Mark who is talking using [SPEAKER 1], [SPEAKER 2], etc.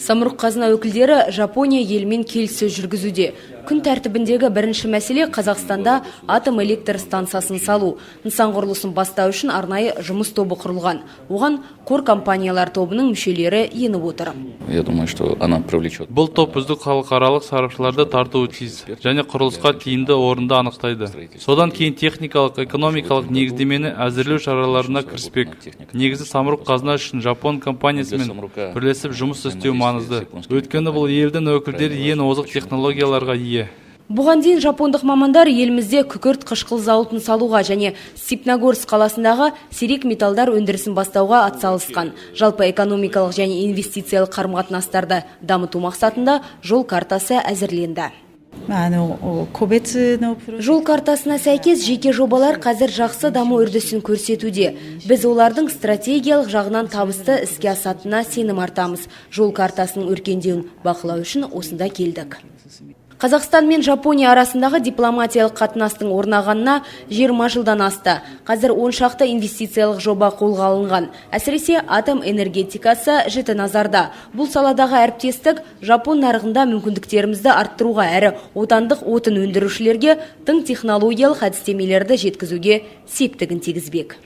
[SPEAKER 1] Самұрық Қазына өкілдері Жапония елімен келіссөз жүргізуде. Күн тәртібіндегі бірінші мәселе – Қазақстанда атом электр стансасын салу. Нысан құрылысын бастау үшін арнайы жұмыс тобы құрылған. Оған қор компаниялар тобының мүшелері еніп отыр.
[SPEAKER 2] Я думаю, что она привлечет.
[SPEAKER 3] Бұл топ үздік халықаралық сарапшыларды тартуы тиіс және құрылысқа тиімді орынды анықтайды. Содан кейін техникалық, экономикалық негіздемені әзірлеу шараларына кіріспек. Негізі, Самұрық Қазына үшін жапон компаниясымен бірлесіп жұмыс істеу маңызды. Өйткені бұл елдің өкілдері ең озық технологияларға ие.
[SPEAKER 1] Бұған дейін жапондық мамандар елімізде күкірт қышқыл зауытын салуға және Степногорск қаласындағы сирек металдар өндірісін бастауға атсалысқан. Жалпы, экономикалық және инвестициялық қарым-қатынастарды дамыту мақсатында жол картасы әзірленді.
[SPEAKER 4] まあ、あの個別のプロ
[SPEAKER 1] Жол картасына сәйкес, жеке жобалар қазір жақсы даму үрдісін көрсетуде. Біз олардың стратегиялық жағынан табысты іске асатынына сенім артамыз. Жол картасының өркендеуін бақылау үшін осында келдік. Қазақстан мен Жапония арасындағы дипломатиялық қатынастың орнағанына 20 жылдан асты. Қазір 10 шақты инвестициялық жоба қолға алынған. Әсіресе атом энергетикасы жіті назарда. Бұл саладағы әріптестік жапон нарығында мүмкіндіктерімізді арттыруға әрі отандық отын өндірушілерге тың технологиялық әдістемелерді жеткізуге септігін тигізбек.